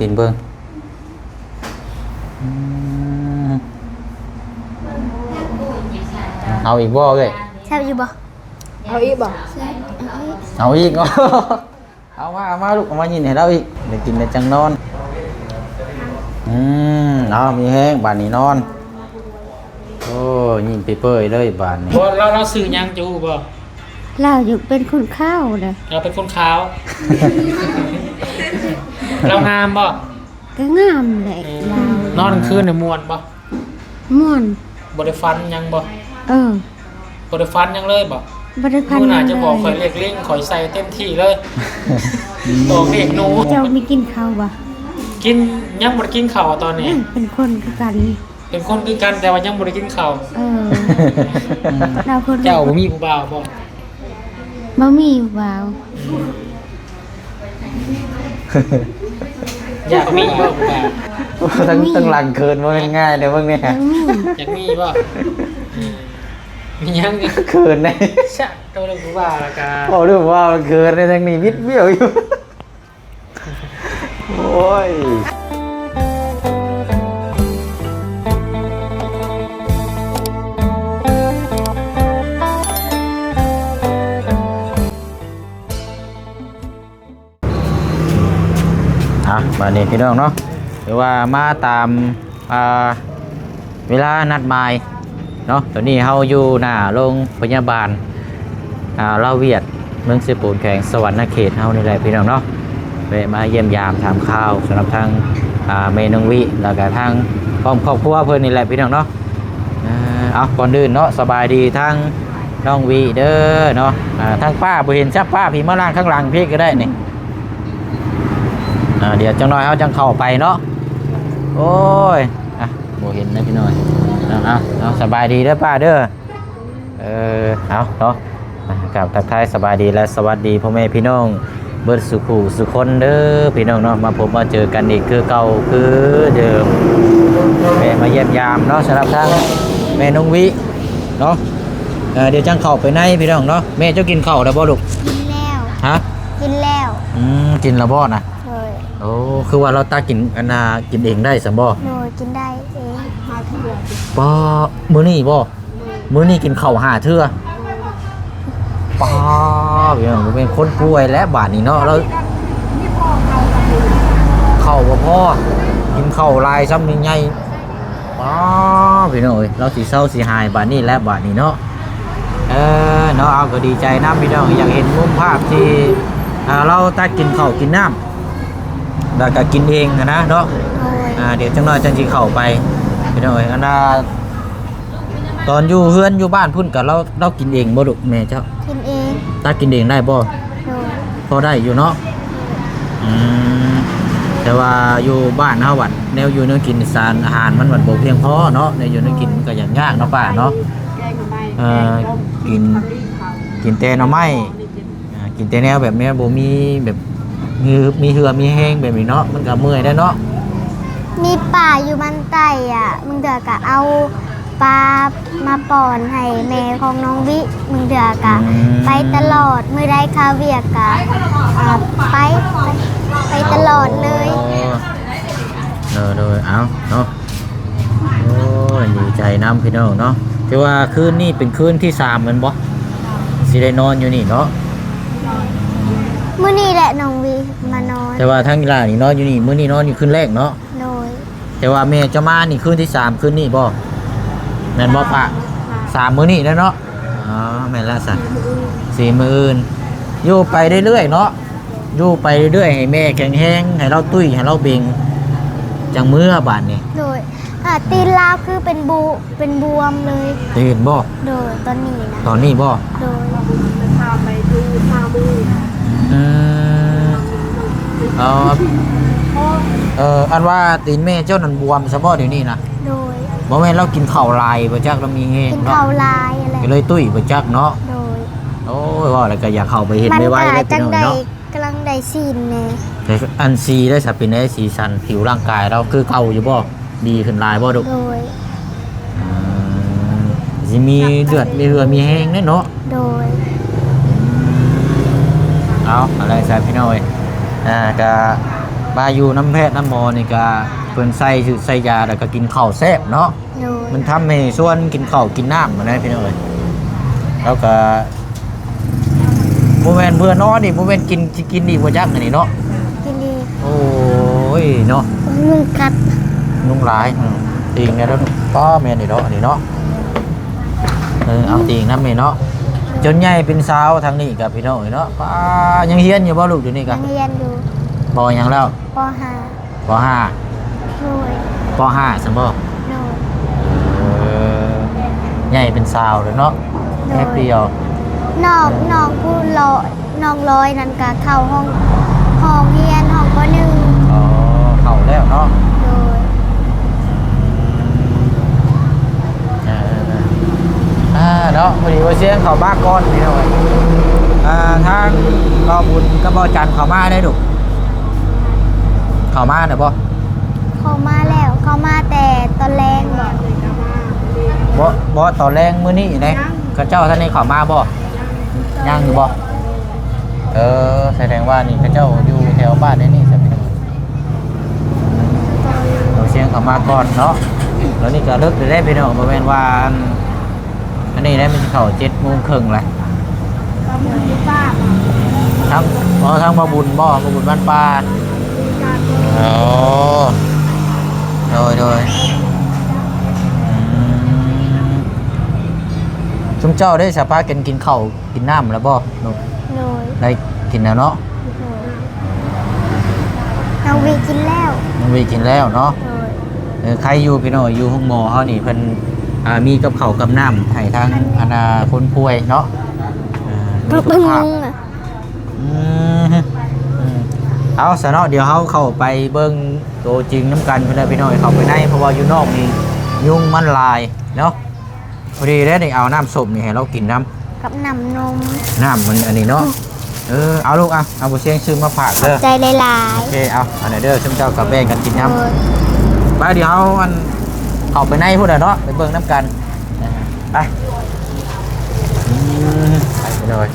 ກິນເບິ່ງ. ອືມ ເອົາອີກບໍ່ເອື້ອຍ? ແຊບຢູ່ບໍ່? ເອົາອີກບໍ່? ເອົາອີກ. ເອົາມາ ເອົາມາລູກ ເອົາມາຍິນໃຫ້ລາວອີກ ໄດ້ກິນແລ້ວຈັ່ງນອນ. ອືມ ເອົາ ມີແຮງ ບາດນີ້ນອນ. ໂອ້ ຍິງເປີຍໆເລີຍບາດນີ້. ບໍ່ ລາວ ລາວຊື່ຫຍັງ ຈະຮູ້ບໍ່? ລາວຢູ່ເປັນຄົນຂາວເດ້. ລາວເປັນຄົນຂາວ. ລາວງາມບໍ່? ກໍງາມແຫຼະ. ອືມ ລາວ ນອນກາງຄືນນີ້ມ່ວນບໍ່? ມ່ວນ. ບໍ່ໄດ້ຝັນຫຍັງບໍ່? ເອີ ບໍ່ໄດ້ຝັນຫຍັງເລີຍບໍ່? ບໍ່ໄດ້ຝັນ. ມື້ໜ້າຈະບອກ ເລີຍ ຂ້ອຍລຽກລິງ ຂ້ອຍໃສ່ເຕັມທີ່ເລີຍ. ອືມ ບອກລຽກໜູ. ເຈົ້າມີກິນເຂົ້າບໍ່? ກິນ ຍັງບໍ່ໄດ້ກິນເຂົ້າຕອນນີ້. ເອີ ເປັນຄົນຄືກັນ. ເປັນຄົນຄືກັນ ແຕ່ວ່າຍັງບໍ່ໄດ້ກິນເຂົ້າ. ເອີ ອືມ ລາວຄົນ ເຈົ້າບໍ່ມີຜູ້ບ່າວບໍ່? ບໍ່ມີຜູ້ບ່າວ. ຢາກມີບໍ່ຜູ້ບ່າວ? ໂອ້ ທັງ ມີ ທັງຫຼັງເຂີນ ບໍ່ແມ່ນງ່າຍເດ້ເບິ່ງແດ່. ຢາກມີ. ຢາກມີບໍ່? ມີຫຍັງນີ້? ເຂີນແດ່. ຊະ ໂຕເລື່ອງຜູ້ບ່າວແລ້ວກະ ເວົ້າເລື່ອງຜູ້ບ່າວເຂີນແດ່ ທັງນີ້ບິດບ້ຽວຢູ່. ໂອ້ຍ ອ່ະ ບາດນີ້ພີ່ນ້ອງເນາະ ຖືວ່າມາຕາມ ອ່າ ເວລານັດໝາຍເນາະ. ຕອນນີ້ເຮົາຢູ່ໜ້າໂຮງພະຍາບານ ອ່າ ລາວຫວຽດ ເມືອງເຊໂປນ ແຂວງສະຫວັນນະເຂດເຮົານີ້ແຫຼະພີ່ນ້ອງເນາະ. ແວະມາຢ້ຽມຢາມຖາມຂ່າວສຳລັບທາງ ອ່າ ແມ່ນ້ອງວິ ແລ້ວກະທາງພ້ອມຄອບຄົວເພິ່ນນີ້ແຫຼະພີ່ນ້ອງເນາະ. ເອີ ເອົາ ກ່ອນອື່ນເນາະ ສະບາຍດີທາງນ້ອງວິເດີເນາະ. ອ່າ ທາງປ້າບໍ່ເຫັນ ຈັບປ້າພີ້ມານັ່ງຂ້າງຫຼັງພີ້ກໍໄດ້ນີ້. ອ່າ ດຽວຈັກໜ້ອຍເຮົາຈັ່ງເຂົ້າໄປເນາະ. ໂອ້ຍ ອ່ະ ບໍ່ເຫັນນະພີ່ນ້ອງ. ເອົາ ເອົາ ເອົາ ສະບາຍດີເດີປ້າເດີ. ເອີ ເອົາເນາະ ອ່າ ກາບທັກທາຍສະບາຍດີ ແລະ ສະຫວັດດີພໍ່ແມ່ພີ່ນ້ອງເບິດສູ່ຜູ້ສູ່ຄົນເດີພີ່ນ້ອງເນາະ. ມາພົບມາເຈີກັນອີກຄືເກົ່າຄືເດີມ ແວະມາຢ້ຽມຢາມເນາະ ສຳລັບທາງແມ່ນ້ອງວິເນາະ. ເອີ ດຽວຈັ່ງເຂົ້າໄປໃນພີ່ນ້ອງເນາະ. ແມ່ເຈົ້າກິນເຂົ້າແລ້ວບໍ່ລູກ? ກິນແລ້ວ. ຮະ? ກິນແລ້ວ. ອືມ ກິນແລ້ວບໍ່ນະ? ໂດຍ. ໂອ້ ຄືວ່າລາວຕັກກິນ ອັນນ່າ ກິນເອງໄດ້ຊັ້ນບໍ່? ໂດຍ ກິນໄດ້ເອງ. ປ້າ ມື້ນີ້ບໍ່? ມື້ນີ້ກິນເຂົ້າຫ້າເທື່ອ. ປ້າ ພີ່ນ້ອງ ເປັນຄົນປ່ວຍແລ້ວບາດນີ້ເນາະ. ລາວເຂົ້າບໍ່ພໍ ກິນເຂົ້າຫຼາຍຊ້ຳໃຫຍ່. ປ້າ ພີ່ນ້ອງເອີຍ ລາວຊິເຊົາຊິຫາຍບາດນີ້ແຫຼະບາດນີ້ເນາະ. ເອີ ເນາະ ເອົາ ກໍດີໃຈນຳພີ່ນ້ອງ ຢາກເຫັນມຸມພາບທີ່ ອ່າ ລາວຕັກກິນເຂົ້າກິນນ້ຳ ແລ້ວກໍກິນເອງຫັ້ນນະເນາະ. ໂດຍ. ອ່າ ດຽວຈັກໜ້ອຍຈັ່ງຊິເຂົ້າໄປພີ່ນ້ອງເອີຍ. ອັນນ່າ ຕອນຢູ່ເຮືອນຢູ່ບ້ານພຸ້ນກໍລາວ ລາວກິນເອງບໍ່ລູກແມ່ເຈົ້າ? ກິນເອງ. ຕັກກິນເອງໄດ້ບໍ່? ໂດຍ. ພໍໄດ້ຢູ່ເນາະ. ອືມ ແຕ່ວ່າຢູ່ບ້ານເຮົາບັດແນວຢູ່ແນວກິນ ສານອາຫານມັນບັດບໍ່ພຽງພໍເນາະ. ແນວຢູ່ແນວກິນມັນກໍຍາກໆເນາະປ້າເນາະ. ເອີ ກິນ ກິນແຕ່ໜໍ່ໄມ້ ອ່າ ກິນແຕ່ແນວແບບແນວບໍ່ມີແບບ ມີ ມີເຫື່ອມີແຮງແບບນີ້ເນາະ ມັນກໍເມື່ອຍໄດ້ເນາະ. ມີປ້າຢູ່ບ້ານໃຕ້ອະ ບາງເທື່ອກໍເອົາປາມາປ້ອນໃຫ້ແມ່ຂອງນ້ອງວິ ບາງເທື່ອກໍ ອືມ ໄປຕະຫຼອດ ມື້ໃດຄາວຽກກໍ ອ່າ ໄປ ໄປຕະຫຼອດເລີຍ. ໂອ້ ໂດຍ ໂດຍ ເອົາເນາະ. ໂອ້ຍ ດີໃຈນຳພີ່ນ້ອງເນາະ. ຖືວ່າຄືນນີ້ເປັນຄືນທີສາມແມ່ນບໍ່ ຊິໄດ້ນອນຢູ່ນີ້ເນາະ? ມື້ນີ້ແຫຼະນ້ອງວິມານອນ. ແຕ່ວ່າທາງອີ່ຫຼ້ານີ້ນອນຢູ່ນີ້ ມື້ນີ້ນອນຢູ່ຄືນແລກເນາະ? ໂດຍ. ແຕ່ວ່າແມ່ເຈົ້າມານີ້ຄືນທີສາມ ຄືນນີ້ບໍ່ ແມ່ນບໍ່ປະ? ສາມ ສາມມື້ນີ້ແລ້ວເນາະ. ອໍ ແມ່ນແລ້ວຊັ້ນ ສີ່ມື້ອື່ນ. ຢູ່ໄປເລື້ອຍໆເນາະ ຢູ່ໄປເລື້ອຍໆ ໃຫ້ແມ່ແຂງແຮງ ໃຫ້ລາວຕຸ້ຍ ໃຫ້ລາວເບັງ ຈັ່ງເມືອບາດນີ້. ໂດຍ. ອ່າ ຕີນລາວຄືເປັນບູ ເປັນບວມເລີຍ. ຕີນບໍ່? ໂດຍ. ຕອນນີ້ນະ. ຕອນນີ້ບໍ່? ໂດຍ. ອືມ ເອີ ເອີ ອັນວ່າຕີນແມ່ເຈົ້ານັ້ນບວມຊະບໍ່ດຽວນີ້ນະ? ໂດຍ. ບໍ່ແມ່ນລາວກິນເຂົ້າຫຼາຍບໍ່ຈັກ ລາວມີແຮງ ກິນເຂົ້າຫຼາຍແຫຼະ ກໍເລີຍຕຸ້ຍບໍ່ຈັກເນາະ. ໂດຍ. ໂອ້ຍ ເວົ້າແລ້ວກໍຢາກເຂົ້າໄປເຫັນໄວໆເດ້ພີ່ນ້ອງເນາະ. ກຳລັງໄດ້ສີນແດ່. ແຕ່ອັນສີໄດ້ສະ ເປັນໄດ ສີສັນຜິວຮ່າງກາຍລາວຄືເກົ່າຢູ່ບໍ່? ດີຂຶ້ນຫຼາຍບໍ່ລູກ? ໂດຍ. ອືມ ຊິມີເລືອດມີເຫື່ອມີແຮງເດ້ເນາະ. ໂດຍ. ເອົາ ອັນໃດຊັ້ນພີ່ນ້ອງເອີຍ ອ່າ ກະ ມາຢູ່ນຳແພດນຳໝໍນີ້ກະ ເພິ່ນໃສ່ ໃສ່ຢາ ແລ້ວກະກິນເຂົ້າແຊບເນາະ. ໂດຍ ມັນທຳໃຫ້ຊວນກິນເຂົ້າກິນນ້ຳຫັ້ນນະພີ່ນ້ອງເອີຍ. ແລ້ວກະບໍ່ແມ່ນເພື່ອນອນອີກ ບໍ່ແມ່ນກິນ ຊິກິນອີກບໍ່ຈັກອັນນີ້ເນາະ. ກິນອີກ. ໂອ້ຍເນາະ ຍຸງກັດ ຍຸງຫຼາຍ. ອືມ ຕີງແດ່ເດີ້. ປ້າ ແມ່ນນີ້ເນາະ ອັນນີ້ເນາະ. ເອີ ເອົາຕີງນຳນີ້ເນາະ. ຈົນໃຫຍ່ເປັນສາວທາງນີ້ກະພີ່ນ້ອງເອີຍເນາະ. ປ້າ ຍັງຮຽນຢູ່ບໍ່ລູກ ດຽວນີ້ກະ? ຍັງຮຽນຢູ່. ປໍຫຍັງແລ້ວ? ປໍຫ້າ. ປໍຫ້າ. ໂດຍ. ປໍຫ້າຊັ້ນບໍ? ໂດຍ. ເອີ ໃຫຍ່ເປັນສາວແລ້ວເນາະ. ໂດຍ. ແປັບດຽວ ນ້ອງ ນ້ອງຜູ້ລອຍ ນ້ອງລອຍນັ້ນກະເຂົ້າຫ້ອງ ຫ້ອງຮຽນ ຫ້ອງ ປໍໜຶ່ງ. ອໍ ເຂົ້າແລ້ວເນາະ. ໂດຍ. ອ່າ ອ່າ ເນາະ ພໍດີວ່າສຽງເຂົ້າມາກ່ອນພີ່ນ້ອງ. ອ່າ ທາງບ່າວບຸນກັບບ່າວຈັນເຂົ້າມາໄດ້ລູກ? ເຂົ້າມາແລ້ວບໍ່? ເຂົ້າມາແລ້ວ ເຂົ້າມາແຕ່ຕອນແລງບໍ? ບໍ່ ບໍ່ ຕອນແລງມື້ນີ້ເດ້. ເຂົາເຈົ້າທັນໄດ້ເຂົ້າມາບໍ່? ຍັງຢູ່ບໍ່? ເອີ ສະແດງວ່ານີ້ເຂົາເຈົ້າຢູ່ແຖວບ້ານໃນນີ້ຊັ້ນ. ເອົາສຽງເຂົ້າມາກ່ອນເນາະ. ແລ້ວນີ້ກະເລິກແລ້ວເດ້ພີ່ນ້ອງ ບໍ່ແມ່ນວ່າ ອັນ ອັນນີ້ໄດ້ ມັນຊິເຂົ້າເຈັດໂມງເຄິ່ງແລ້ວ. ທາງ ອໍ ທາງບ່າວບຸນບໍ? ບ່າວບຸນບ້ານປ່າ. ອໍ ໂດຍ ໂດຍ. ອືມ ຊຸມເຈົ້າໄດ້ສະພາກັນກິນເຂົ້າ ກິນນ້ຳແລ້ວບໍ່? ໂດຍ. ໄດ້ກິນແລ້ວເນາະ? ໂດຍ. ນ້ອງວີກິນແລ້ວ. ນ້ອງວີກິນແລ້ວເນາະ? ໂດຍ. ເອີ ໃຄຢູ່ພີ່ນ້ອງ ຢູ່ໂຮງໝໍເຮົານີ້ ເພິ່ນ ອ່າ ມີກັບເຂົ້າກັບນ້ຳໃຫ້ທາງ ອັນ ອັນ ອ່າ ຄົນປ່ວຍເນາະ. ເອີ ມີທຸກພາກ. ອືມ ເອົາຊະເນາະ ດຽວເຮົາເຂົ້າໄປເບິ່ງໂຕຈິງນຳກັນພຸ້ນແຫຼະພີ່ນ້ອງ ເຂົ້າໄປໃນ ເພາະວ່າຢູ່ນອກນີ້ຍຸງມັນຫຼາຍເນາະ. ພໍດີເດ້ນີ້ ເອົານ້ຳສົ້ມນີ້ໃຫ້ລາວກິນນຳ ກັບນ້ຳນົມ. ນ້ຳມັນອັນນີ້ເນາະ. ເອີ ເອົາລູກ ເອົາ ເອົາ ບໍ່ສຽງຊື້ມາຝາກເດີ. ຂອບໃຈຫຼາຍໆ. ໂອເຄ ເອົາ ອັນນີ້ເດີ ຊຸມເຈົ້າກໍແບ່ງກັນກິນນຳ. ໂດຍ. ໄປ ດຽວເຮົາ ອັນ ເຂົ້າໄປໃນພຸ້ນແຫຼະເນາະ ໄປເບິ່ງນຳກັນ. ໄປ ອືມ ໄປເລີຍ.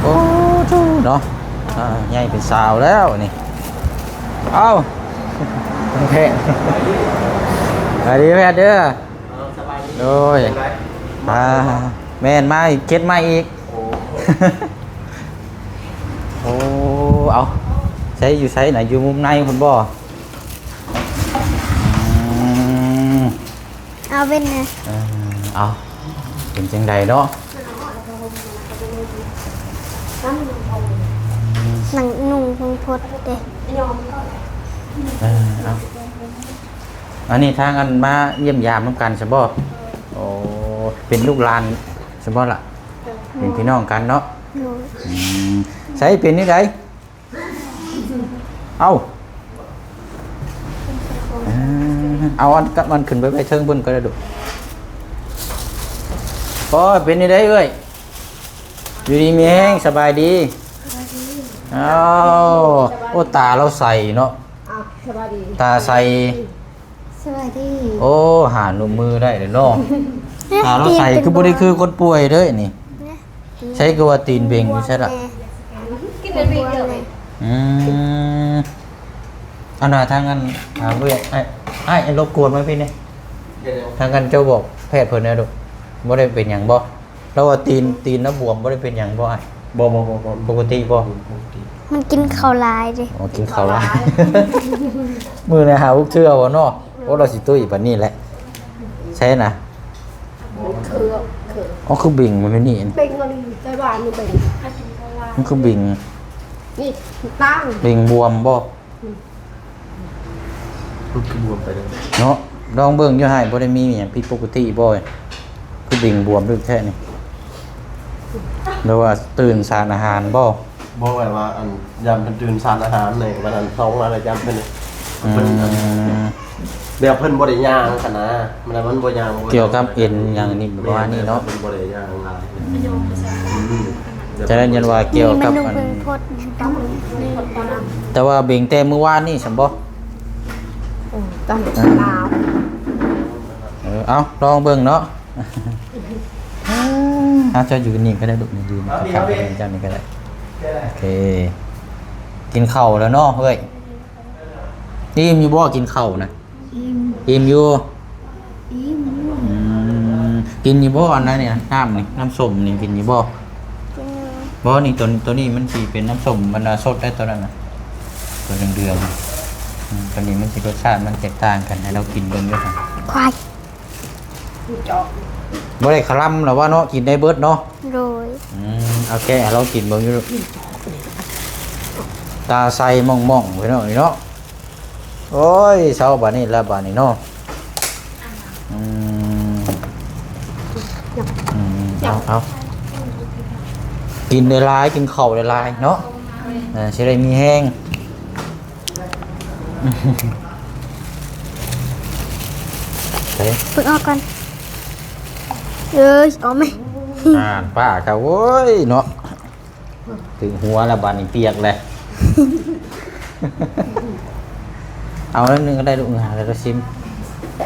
ໂອ້ ໂທ້ເນາະ ອ່າ ໃຫຍ່ເປັນສາວແລ້ວນີ້. ເອົ້າ ແພດ ສະບາຍດີແພດເດີ. ເອີ ສະບາຍດີ. ໂດຍ ຈັ່ງໃດ? ອ່າ ແມ່ນ ມາອີກ ເຈັດ ມາອີກ. ໂອ້ ໂອ້ ເອົາ ໃສ ຢູ່ໃສນະ? ຢູ່ມຸມໃນພຸ້ນບໍ? ອືມ ເອົາເວັນນະ. ເອີ ເອົາ ເປັນຈັ່ງໃດເນາະ? ນັ່ງນຸ່ງເພິ່ງພົດເດ້. ເອີ ເອົາ ອັນນີ້ທາງອັນມາຢ້ຽມຢາມນຳກັນຊັ້ນບໍ? ໂອ້ ເປັນລູກຫຼານຊັ້ນບໍລະ? ເປັນພີ່ນ້ອງກັນເນາະ? ໂດຍ. ອືມ ໃສ ເປັນຈັ່ງໃດ? ເອົ້າ ເອີ ເອົາອັນກັບມັນຂຶ້ນໄປໄວ້ເທິງພຸ້ນກໍໄດ້ລູກ. ໂອ້ຍ ເປັນຈັ່ງໃດເອື້ອຍ? ຢູ່ດີມີແຮງ ສະບາຍດີ. ເອົ້າ ໂອ້ ຕາລາວໃສເນາະ. ອ່ະ ສະບາຍດີ ຕາໃສ. ສະບາຍດີ. ໂອ້ ຫານຸ້ມມືໄດ້ເລີຍເນາະ. ຕາລາວໃສ ຄືບໍ່ໄດ້ຄືຄົນປ່ວຍເດີ້ນີ້. ໃສ ຄືວ່າຕີນເບັງຢູ່ໃສລະ? ກິນແລ້ວເບັງເດີ. ອືມ ອັນນ່າ ທາງອັນ ອ່າ ເອື້ອຍ ອ້າຍ ອ້າຍ ລົບກວນມາພີ້ແດ່. ທາງອັນ ເຈົ້າບອກແພດເພິ່ນແດ່ລູກ ບໍ່ໄດ້ເປັນຫຍັງບໍ່? ລາວວ່າຕີນ ຕີນລາວບວມ ບໍ່ໄດ້ເປັນຫຍັງບໍ່ອ້າຍ? ບໍ່ ບໍ່ ບໍ່ ບໍ່ ປົກກະຕິບໍ່? ປົກກະຕິ. ມັນກິນເຂົ້າຫຼາຍເດ້. ອໍ ກິນເຂົ້າຫຼາຍ ມື້ໜຶ່ງຫາຫົກເທື່ອບໍ່ເນາະ. ໂອ້ ລາວຊິຕຸ້ຍປານນີ້ແຫຼະ. ໃສນະ? ຄື ຄື ອໍ ຄືເບັງມັນແມ່ນນີ້. ເບັງອັນນີ້ ແຕ່ວ່າອັນນີ້ເບັງ ມັນຄືເບັງ ນີ້ ຕ່າງ ເບັງບວມບໍ່? ອືມ ມັນຄືບວມໄປເລີຍເນາະ. ລອງເບິ່ງຢູ່ ອ້າຍ ບໍ່ໄດ້ມີຫຍັງຜິດປົກກະຕິບໍ່? ຄືເບັງບວມເລິກແທ້ນີ້ ຫຼືວ່າຕື່ມສານອາຫານບໍ່? ບໍ່ ແບບວ່າ ອັນ ຢ້ານເພິ່ນຕື່ມສານອາຫານນີ້ ວັນນັ້ນສອງມາແລ້ວ ຢ້ານເພິ່ນ ອືມ ເພິ່ນ ອັນ ແບບເພິ່ນບໍ່ໄດ້ຍ່າງຫັ້ນນະ ມັນ ມັນບໍ່ຍ່າງ ບໍ່ ກ່ຽວກັບເອັນຫຍັງນີ້ປະມານນີ້ເນາະ. ແມ່ນ ເພິ່ນບໍ່ໄດ້ຍ່າງຫຼາຍ. ອືມ ຈະນັ້ນ ຢ້ານວ່າກ່ຽວກັບ ອັນ ແຕ່ວ່າເບັງແຕ່ມື້ວານນີ້ຊັ້ນບໍ່? ໂອ້ ຕາຍ ເອີ ເອົາ ລອງເບິ່ງເນາະ. ອາ ເຈົ້າຢູ່ນີ້ກໍໄດ້ລູກ ນີ້ຢູ່ນີ້ ເອົານີ້ ເອົານີ້ ເຈົ້ານີ້ກໍໄດ້. ໂອເຄ ກິນເຂົ້າແລ້ວເນາະເອີຍ. ອີ່ມຢູ່ບໍ່ ກິນເຂົ້ານະ? ອີ່ມ ອີ່ມຢູ່. ອີ່ມຢູ່. ອືມ ກິນຢູ່ບໍ່ອັນນັ້ນນີ້ ນ້ຳນີ້ ນ້ຳສົ້ມນີ້ ກິນຢູ່ບໍ່? ກິນຢູ່. ບໍ່ ນີ້ ໂຕ ໂຕນີ້ມັນຊິເປັນນ້ຳສົ້ມ ມັນສົດໄດ໋ ໂຕນັ້ນນະ ໂຕເດືອງໆ. ອືມ ໂຕນີ້ມັນຊິ ລົດຊາດມັນແຕກຕ່າງກັນ ໃຫ້ລາວກິນເບິ່ງຢູ່. ຄວາຍ ບໍ່ໄດ້ຄະລຳແລ້ວວ່າເນາະ ກິນໄດ້ເບິດເນາະ. ໂດຍ. ອືມ ເອົາແກະໃຫ້ລາວກິນເບິ່ງຢູ່ລູກ. ຕາໃສໝ່ອງໆ ພີ່ນ້ອງເອີຍເນາະ. ໂອ້ຍ ເຊົາບາດນີ້ລະ ບາດນີ້ເນາະ. ອືມ ອືມ ເອົາ ເອົາ ກິນຫຼາຍໆ ກິນເຂົ້າຫຼາຍໆເນາະ. ເອີ ຊິໄດ້ມີແຮງ. ເບິ່ງອອກກ່ອນ. ເອີຍ ອອກໄໝ? ອ່າ ປ້າກໍ ໂອ້ຍ ເນາະ ຖືກຫົວແລ້ວ ບາດນີ້ປຽກແລ້ວ. ເອົາໜ້ອຍໜຶ່ງກໍໄດ້ລູກ ແລ້ວກໍຊິມ.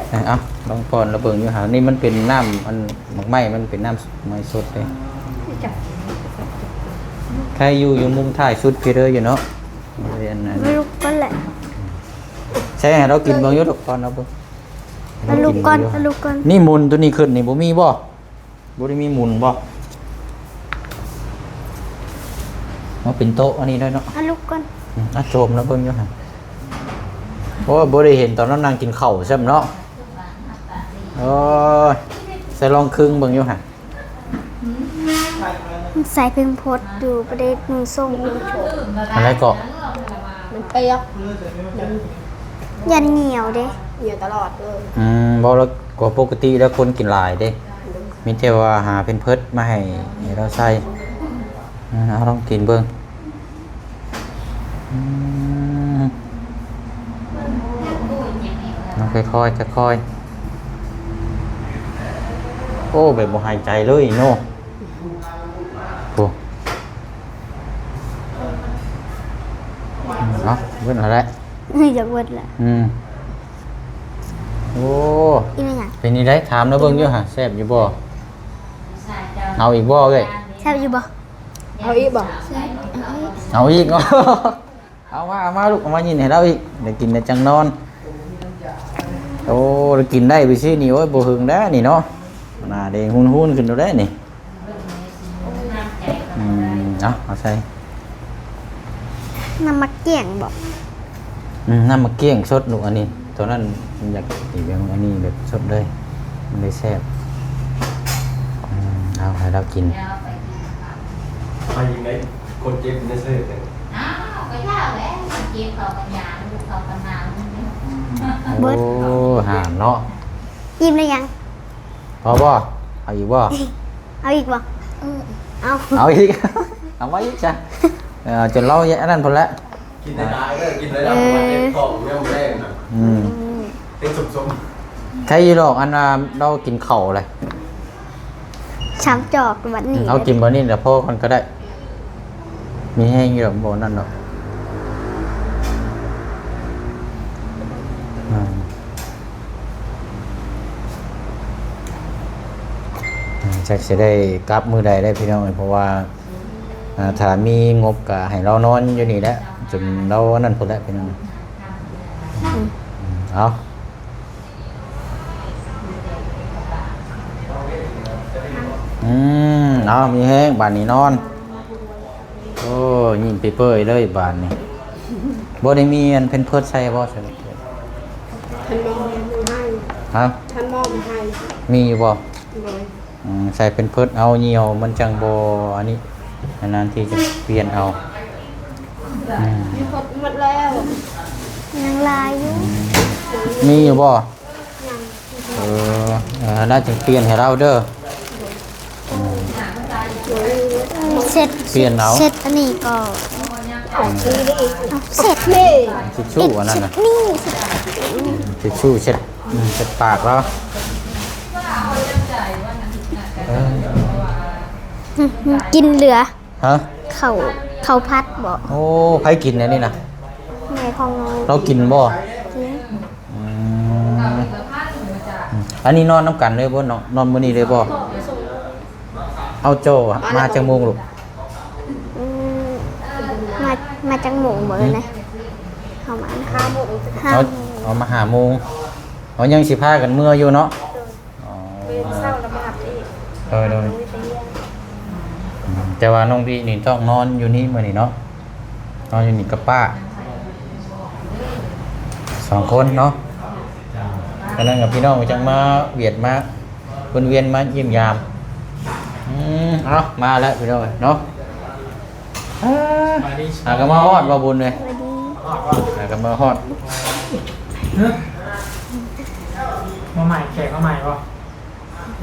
ເອົາ ລອງປ້ອນລະເບິ່ງຢູ່ຫາ. ນີ້ມັນເປັນນ້ຳ ອັນ ໝາກໄມ້ ມັນເປັນນ້ຳໄມ້ສົດເດ້. ໃຄ່ຢູ່ ຢູ່ມຸມທ້າຍສຸດພີເດີຢູ່ເນາະ. ເອີ ອັນນັ້ນ ລູກກ່ອນແຫຼະ. ໃສ່ໃຫ້ລາວກິນເບິ່ງຢູ່ລູກ ປ້ອນລາວເບິ່ງ. ເອົາລູກກ່ອນ ເອົາລູກກ່ອນ. ນີ້ໝຸນຕົວນີ້ຂຶ້ນນີ້ ບໍ່ມີບໍ່? ບໍ່ໄດ້ມີໝຸນບໍ່? ມາເປັນໂຕະອັນນີ້ໄດ້ເນາະ. ເອົາລູກກ່ອນ. ອືມ ອ່ະ ໂຊມລາວເບິ່ງຢູ່ຫັ້ນ. ໂອ້ຍ ບໍ່ໄດ້ເຫັນຕອນລາວນັ່ງກິນເຂົ້າຊ້ຳເນາະ. ໂອ້ຍ ໃສ່ລອງຄຶງເບິ່ງຢູ່ຫັ້ນ. ໃສ່ເພິ່ງພົດຢູ່ ບໍ່ໄດ້ນຸ່ງໂສ້ງ. ອັນໃດເກາະ? ມັນປຽກ ຢ້ານໜຽວເດ້ ໜຽວຕະຫຼອດເລີຍ. ອືມ ບໍ່ ລະກໍປົກກະຕິແລ້ວຄົນກິນຫຼາຍເດ້. ມີແຕ່ວ່າຫາເພິ່ນເພິດມາໃຫ້ ໃຫ້ລາວໃສ່. ອືມ ເອົາລອງກິນເບິ່ງ. ອືມ ເອົາຄ່ອຍໆ ຄ່ອຍໆ. ໂອ້ ແບບບໍ່ຫາຍໃຈເລີຍເນາະ. ໂອ້ ເອົາ ເບິດແລ້ວແຫຼະ. ເອີ ຢາກເບິດແຫຼະ. ອືມ ໂອ້ ອີ່ຫຍັງ? ເປັນຈັ່ງໃດ? ຖາມລາວເບິ່ງຢູ່ຫາ ແຊບຢູ່ບໍ່? ເອົາອີກບໍ່ເອີຍ? ແຊບຢູ່ບໍ່? ເອົາອີກບໍ່? ເອົາອີກ ເອົາມາ ເອົາມາລູກ ເອົາມາຍິນໃຫ້ລາວອີກ ໄດ້ກິນແລ້ວຈັ່ງນອນ. ໂອ້ ໄດ້ກິນໄດ້ໄປຊີ້ນີ້ ໂອ້ຍ ບໍ່ຫຶງແລ້ວນີ້ເນາະ ໜ້າແດງຮຸນໆຂຶ້ນແລ້ວນີ້. ອືມ ເອົາ ເອົາໃສ່ ນ້ຳໝາກກ້ຽງບໍ? ອືມ ນ້ຳໝາກກ້ຽງສົດລູກ ອັນນີ້ ຕອນນັ້ນຢາກກິນອັນນີ້ແບບສົດເລີຍ ມັນໄດ້ແຊບ. ອືມ ເອົາໃຫ້ລາວກິນ. ໃຜຍິງໄດ້ ຄົນເຈັບໃນເຊີດ. ອ້າວ ກໍຢ່າແຫຼະ ເຈັບເຂົາກໍຫຍາ ລູກເຂົາກໍໜາວ. ໂອ້ ຫານເນາະ. ອີ່ມແລ້ວຍັງ? ພໍບໍ່? ເອົາອີກບໍ່? ເອົາອີກບໍ່? ເອີ ເອົາ ເອົາອີກ ເອົາມາອີກຊະ. ເອີ ຈົນລາວອັນນັ້ນພຸ້ນແຫຼະ. ກິນໄດ້ຫຼາຍເດີ ກິນໄດ້ຫຼາຍ ເອີ ເພາະວ່າເຈັບທ້ອງຍາມແລງນະ. ອືມ ອືມ ເປັນສົມໆ. ໃຄຢູ່ດອກ ອັນວ່າລາວກິນເຂົ້າແຫຼະ ສາມຈອກບັດນີ້. ອືມ ເອົາກິນບັດນີ້ແຫຼະ ພໍກ່ອນກໍໄດ້ ມີແຮງຢູ່ດອກ ບໍ່ນັ້ນດອກ. ອືມ ອືມ ຈັກຊິໄດ້ກັບມື້ໃດໄດ້ພີ່ນ້ອງເອີຍ ເພາະວ່າ ອ່າ ຖ້າມີງົບກໍໃຫ້ລາວນອນຢູ່ນີ້ແຫຼະ ຈົນລາວນັ້ນພຸ້ນແຫຼະພີ່ນ້ອງ. ອືມ ອືມ ເອົາ ອືມ ເອົາ ມີແຮງ ບາດນີ້ນອນ. ໂອ້ ຍິ້ມເປີຍໆເລີຍບາດນີ້. ບໍ່ໄດ້ມີອັນແພມເພີດໃສ່ບໍ່? ທ່ານໝໍໃຫ້. ຮະ? ທ່ານໝໍໃຫ້. ມີຢູ່ບໍ່? ໂດຍ. ອືມ ໃສ່ແພມເພີດເອົາ ຍ່ຽວມັນຈັ່ງບໍ່ອັນນີ້ ນານໆທີຈະປ່ຽນເອົາ. ອືມ ແພມເພີດໝົດແລ້ວ ຍັງຫຼາຍຢູ່. ອືມ ມີຢູ່ບໍ່? ຍັງ. ເອີ ເອີ ໜ້າຈະປ່ຽນໃຫ້ລາວເດີ. ອືມ ເຊັດ ປ່ຽນເອົາ ເຊັດອັນນີ້ກໍ ອືມ ເຊັດນີ້ ທິດຊູ້ອັນນັ້ນນະ ເຊັດນີ້ ທິດຊູ້ເຊັດ ອືມ ເຊັດປາກລາວ. ເອີ ກິນເຫຼືອ. ຮະ? ເຂົ້າ ເຂົ້າຜັດບໍ? ໂອ້ ໃຜກິນອັນນີ້ນະ? ແມ່ຂອງນ້ອງ. ລາວກິນບໍ່? ກິນ. ອືມ ອັນນີ້ນອນນຳກັນເລີຍບໍ່? ນອນ ນອນມື້ນີ້ເລີຍບໍ່? ເອົາ ເຈົ້າມາຈັກໂມງລູກ? ອືມ ມາຈັກໂມງມື້ນີ້? ເຮົາມາຫ້າໂມງ ເອົາ ເອົາມາຫ້າໂມງ. ເຮົາຍັງຊິພາກັນເມືອຢູ່ເນາະ. ອໍ ມື້ເຊົ້າລະມາຮັບອີກ. ໂດຍ ໂດຍ. ອືມ ແຕ່ວ່ານ້ອງບີນີ້ຕ້ອງນອນຢູ່ນີ້ມື້ນີ້ເນາະ, ນອນຢູ່ນີ້ກັບປ້າສອງຄົນເນາະ. ອືມ ກະນັ້ນກັບພີ່ນ້ອງຈັ່ງມາວຽນມາ ວຽນມາຢ້ຽມຢາມ. ອືມ ເອົາ ມາແລ້ວພີ່ນ້ອງເນາະ. ອ່າ ສະບາຍດີ ຫາກະມາຮອດບໍ່ບຸນເອີຍ? ສະບາຍດີ. ຫາກະມາຮອດ. ຮະ? ມາໃໝ່ ແຂກມາໃໝ່ບໍ່?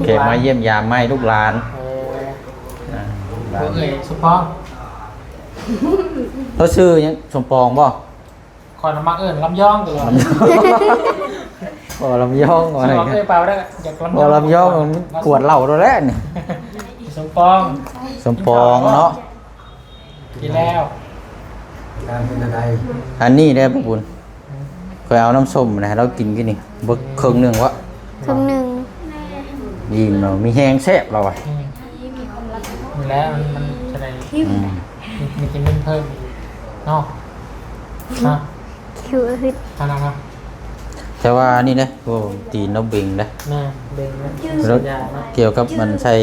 ແຂກມາຢ້ຽມຢາມໃໝ່ ລູກຫຼານ. ເອີ ອ່າ ລູກຫຼານ. ເອີຍ ສົມປອງ. ເຂົາຊື່ຫຍັງ? ສົມປອງບໍ່? ຂ້ອຍນະມັກເອີ້ນລຳຍອງຕົວະ. ລຳຍອງ ອໍ ລຳຍອງວ່າ. ເອີຍ ເປົ່າໄດ້ ຢາກລຳຍອງ. ອໍ ລຳຍອງ ມັນກວດເຫຼົ້າໂລດແຫຼະນີ້. ສົມປອງ ສົມປອງເນາະ. ກິນແລ້ວ. ການເປັນອັນໃດ? ອັນນີ້ເດ້ ປະບຸນ. ອືມ ຂ້ອຍເອົານ້ຳສົ້ມໃຫ້ລາວກິນກິນນີ້ ເບິດເຄິ່ງໜຶ່ງວະ. ເຄິ່ງໜຶ່ງ. ອີ່ມແລ້ວ ມີແຮງແຊບລາວວ່າ. ອືມ ນີ້ແຫຼະ ມັນ ມັນຈະໄດ້ ອືມ ມີ ມີກິນເພີ່ມອີກເນາະ. ເນາະ ຄິວອຶດ. ອັນນັ້ນນະ ແຕ່ວ່ານີ້ເດ້ ໂອ້ ຕີນລາວເບັງເດ້. ແມ່ນ ເບັງເນາະ. ແລ້ວ ສັນຍາເນາະ ກ່ຽວກັບມັນໃສ່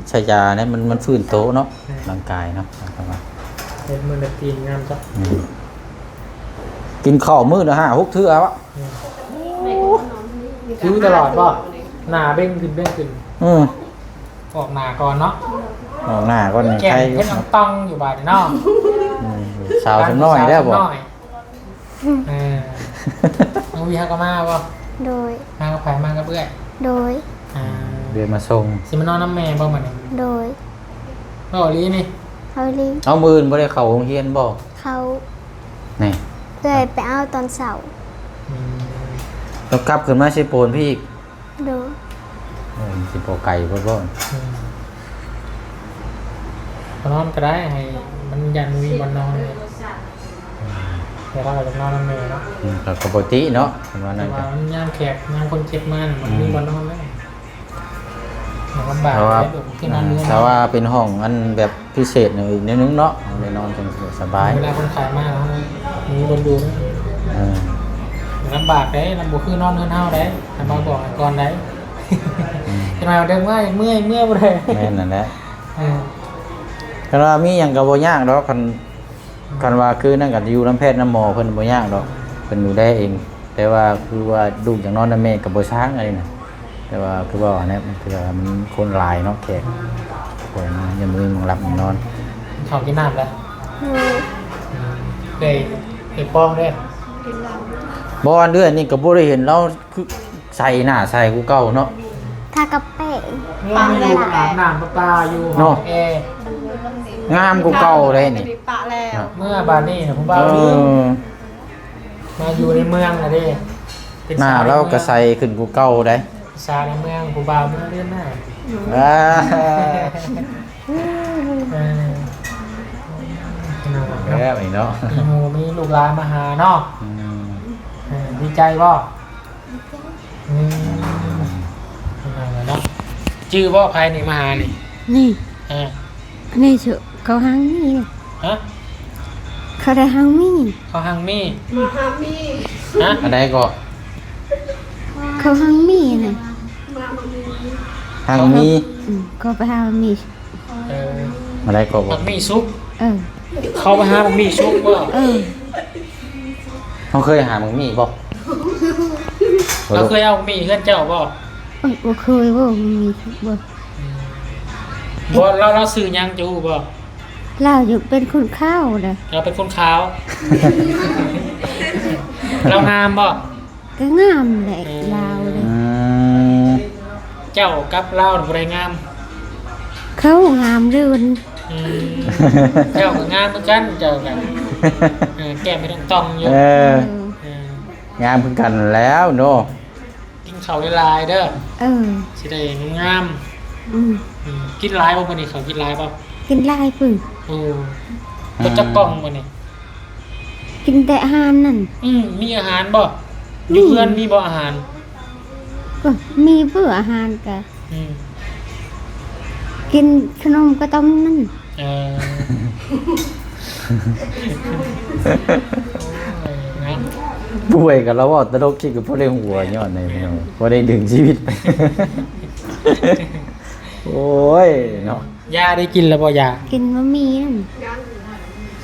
ໃສ່ຢາເນາະ ມັນ ມັນຟື້ນໂຕເນາະ. ແມ່ນ ຮ່າງກາຍເນາະ ເຮັດມື້ລະຕີນງາມຈ້ະ. ອືມ ກິນເຂົ້າມື້ລະຫ້າຫົກເທື່ອວະ. ອືມ ຫິວຕະຫຼອດບໍ່? ໜ້າເບັງຂຶ້ນ ເບັງຂຶ້ນ. ອືມ ອອກໜ້າກ່ອນເນາະ. ອອກໜ້າກ່ອນນີ້ ແກ້ມ ໄຄ ເຮັດອອງຕອງຢູ່ບາດນີ້ເນາະ. ອືມ ສາວສ່ຳນ້ອຍແລ້ວບໍ່? ເອີ ນ້ອງວີເຮົາກໍມາບໍ່? ໂດຍ. ມາກັບໃຜ? ມາກັບເອື້ອຍ. ໂດຍ. ອ່າ ເອື້ອຍມາສົ່ງ. ຊິມານອນນຳແມ່ບໍ່ມື້ນີ້? ໂດຍ. ເວົ້າອີ່ຫຼີນີ້? ເວົ້າອີ່ຫຼີ. ເອົາ ມື້ອື່ນບໍ່ໄດ້ເຂົ້າໂຮງຮຽນບໍ່? ເຂົ້າ. ແນ່ ເອື້ອຍໄປເອົາຕອນເຊົ້າ. ອືມ ຕ້ອງກັບຂຶ້ນມາເຊໂປນພີ້ອີກ. ໂດຍ. ໂອ້ ມັນຊິບໍ່ໄກໂພດບໍ່? ອືມ ບໍ່ນອນກໍໄດ້ ໃຫ້ມັນ ຢ້ານບໍ່ມີບ່ອນນອນ. ອືມ ແຕ່ລາວກໍຢາກນອນນຳແມ່ເນາະ. ອືມ ກໍ ກໍປົກກະຕິເນາະ ຄັນວ່ານັ້ນ. ແຕ່ວ່າມັນຍາມແຂກ ຍາມຄົນເຈັບມານະ ມັນ ອືມ ມີບ່ອນນອນແລ້ວ. ລຳບາກ ແຕ່ວ່າ ແຕ່ວ່າເປັນຫ້ອງອັນແບບພິເສດອີກແນວໜຶ່ງເນາະ ໄດ້ນອນຈັ່ງສະບາຍ. ເວລາຄົນໄຂ້ມາ ເຮົາມີບ່ອນຢູ່. ເອີ ລຳບາກເດ້ ລຳ ບໍ່ຄືນອນເຮືອນເຮົາເດ້ ຄັນມາບອກກັນກ່ອນໄດ໋. ອືມ ຈັກໜ້ອຍເດີ ເມື່ອຍ ເມື່ອຍ ເມື່ອຍບໍ່ໄດ້. ແມ່ນນັ້ນແຫຼະ. ເອີ ຄັນວ່າມີຫຍັງກໍບໍ່ຍາກດອກ ຄັນ ຄັນວ່າຄືນັ້ນກໍຢູ່ນຳແພດນຳໝໍເພິ່ນ ບໍ່ຍາກດອກ ເພິ່ນດູແລເອງ. ແຕ່ວ່າຄືວ່າລູກຢາກນອນນຳແມ່ກໍບໍ່ຊ່າງອັນນີ້ນະ. ແຕ່ວ່າຄືວ່າຫັ້ນແຫຼະ ມັນຄືວ່າມັນຄົນຫຼາຍເນາະ ແຂກ ຄົນຍັງບໍ່ມີໝ່ອງຫຼັບໝ່ອງນອນ. ເຂົ້າກິນນ້ຳແລ້ວ? ໂດຍ. ອືມ ເອີຍ ເອີຍ ປອງເດ້. ບໍ່ ອັນເດືອນນີ້ກໍບໍ່ໄດ້ເຫັນລາວ ຄືໃສໜ້າໃສກວ່າເກົ່າເນາະ. ທາກະແປງ ເມື່ອມີລູກອາບນ້ຳປະປາຢູ່ ເນາະ ຫ້ອງແອ ງາມກວ່າເກົ່າເດ້ນີ້. ປະແລ້ວ ເມື່ອບາດນີ້ນະ ຜູ້ບ່າວ ເອີ ມາຢູ່ໃນເມືອງລະເດ້ ເປັນ ໜ້າລາວກໍໃສຂຶ້ນກວ່າເກົ່າໄດ໋. ສາວໃນເມືອງ ຜູ້ບ່າວເມືອງເດືອນໜ້າ. ອ່າ ເອີ ພີ່ນ້ອງເນາະ ແບບນີ້ເນາະ ມີໝູ່ມີລູກຫຼານມາຫາເນາະ. ອືມ ເອີ ດີໃຈບໍ່? ອືມ ພີ່ນ້ອງເນາະ ຈື່ບໍ່ໃຜນີ້ມາຫານີ້? ນີ້ ເອີ ອັນນີ້ຊື່ເຂົາຫາງມີ. ຮະ? ເຂົາໄດ້ຫາງມີ ເຂົາຫາງມີ ມາຫາມີ. ຮະ? ອັນໃດກໍ? ເຂົາຫາງມີນະ ມາຫາມີ ຫາງມີ. ອືມ ເຂົາໄປຫາມີ. ເອີ ມາໄດ້ກໍບໍ່ ບັກໝີ່ສຸກ. ເອີ ເຂົາໄປຫາບັກໝີ່ສຸກບໍ່? ເອີ ເຮົາເຄີຍຫາບັກໝີ່ບໍ່? ເຮົາເຄີຍເອົາບັກໝີ່ເຮືອນເຈົ້າບໍ່? ເອີ ບໍ່ເຄີຍບໍ່ ມີສຸກບໍ່? ອືມ ບໍ່ ລາວ ລາວຊື່ຫຍັງ ເຈົ້າຮູ້ບໍ່? ລາວຢູ່ເປັນຄົນຂາວນະ ລາວເປັນຄົນຂາວ. ລາວງາມບໍ່? ກໍງາມແຫຼະ ເອີ ລາວນະ. ອືມ ເຈົ້າກັບລາວຜູ້ໃດງາມ? ເຂົາງາມເດີ. ອືມ ເຈົ້າກໍງາມຄືກັນ ເຈົ້າກໍ ເອີ ແກ້ມເປັນຕ່ອງໆຢູ່. ເອີ ເອີ ງາມຄືກັນແລ້ວເນາະ. ກິນເຂົ້າຫຼາຍໆເດີ. ເອີ ຊິໄດ້ງາມ. ອືມ ອືມ ກິນຫຼາຍບໍ່ມື້ນີ້ ເຂົ້າກິນຫຼາຍບໍ່? ກິນຫຼາຍປຶ້ງ. ໂອ້ ອືມ ເບິດຈັກກ່ອງມື້ນີ້? ກິນແຕ່ອາຫານນັ້ນ. ອືມ ມີອາຫານບໍ່? ມີ ຢູ່ເຮືອນມີບໍ່ອາຫານ? ກໍມີເບີອາຫານກະ ອືມ ກິນຂະໜົມກະຕ້ອມນັ້ນ. ເອີ ໂອ້ຍ ເນາະ ປ່ວຍກໍລາວເວົ້າຕະຫຼົກຄິດກໍພໍໄດ້ຫົວຍ້ອນນີ້ພີ່ນ້ອງ ພໍໄດ້ດຶງຊີວິດ ໂອ້ຍເນາະ. ຢາໄດ້ກິນແລ້ວບໍ່? ຢາ ກິນ ບໍ່ມີນັ້ນ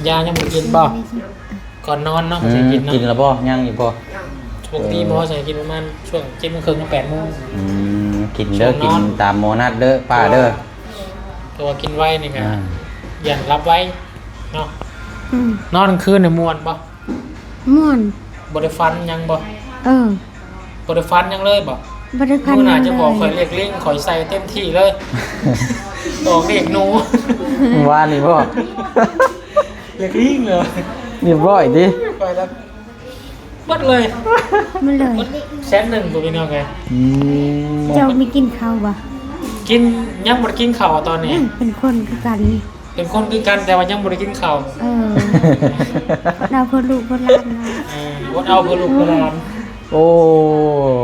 ຢາຍັງບໍ່ກິນບໍ່? ກ່ອນນອນເນາະ ອືມ ເພິ່ນຊິກິນເນາະ. ກິນແລ້ວບໍ່? ຍັງຢູ່ບໍ່? ປົກກະຕິໝໍໃຫ້ກິນປະມານຊ່ວງເຈັດໂມງເຄິ່ງ ແປດໂມງ. ອືມ ກິນເດີ ກິນຕາມໝໍນັດເດີປ້າເດີ ເພາະວ່າກິນໄວນີ້ກະ ອ່າ ຢ້ານຫຼັບໄວເນາະ. ອືມ ນອນກາງຄືນນີ້ມ່ວນບໍ່? ມ່ວນ. ບໍ່ໄດ້ຝັນຫຍັງບໍ່? ເອີ ບໍ່ໄດ້ຝັນຫຍັງເລີຍບໍ່? ບໍ່ໄດ້ຝັນຫຍັງເລີຍ. ມື້ໜ້າຈະບອກຂ້ອຍລຽກລິງ ຂ້ອຍໃສ່ເຕັມທີ່ເລີຍ ອອກລຽກໜູ ວານນີ້ບໍ່? ລຽກລິງເລີຍ ຮຽບຮ້ອຍຕິ? ໄປແລ້ວ ເບິດເລີຍ ໝົດເລີຍ ແສນໜຶ່ງພຸ້ນພີ່ນ້ອງເອີຍ. ອືມ ເຈົ້າມີກິນເຂົ້າບໍ່? ກິນ ຍັງບໍ່ໄດ້ກິນເຂົ້າຕອນນີ້ ເປັນຄົນຄືກັນ ເປັນຄົນຄືກັນ ແຕ່ວ່າຍັງບໍ່ໄດ້ກິນເຂົ້າ. ເອີ ອດເອົາເພື່ອລູກເພື່ອຫຼານເນາະ. ເອີ ອດເອົາເພື່ອລູກເພື່ອຫຼານ. ໂອ້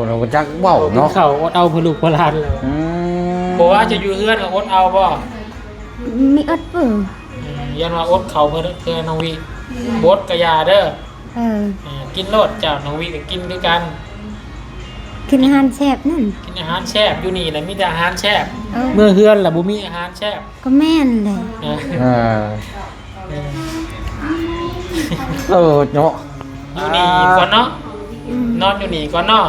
ເຮົາບໍ່ຈັກເວົ້າເນາະ ເຂົ້າ ອດເອົາເພື່ອລູກເພື່ອຫຼານ. ອືມ ບໍ່ວ່າຈະຢູ່ເຮືອນກໍອົດເອົາບໍ່? ມີອົດເປີ. ອືມ ຢ້ານວ່າອົດເຂົ້າເພື່ອ ເພື່ອນ້ອງວິ ບໍ່ອົດກະຢ່າເດີ. ເອີ ເອີ ກິນໂລດເຈົ້າ ນ້ອງວິກໍກິນຄືກັນ. ກິນອາຫານແຊບນັ້ນ ກິນອາຫານແຊບ ຢູ່ນີ້ລະມີແຕ່ອາຫານແຊບ. ເອີ ເມືອເຮືອນລະບໍ່ມີອາຫານແຊບ. ກໍແມ່ນແຫຼະ. ເອີ ເອີ ເອີ ເນາະ ຢູ່ນີ້ກ່ອນເນາະ. ອືມ ນອນຢູ່ນີ້ກ່ອນເນາະ.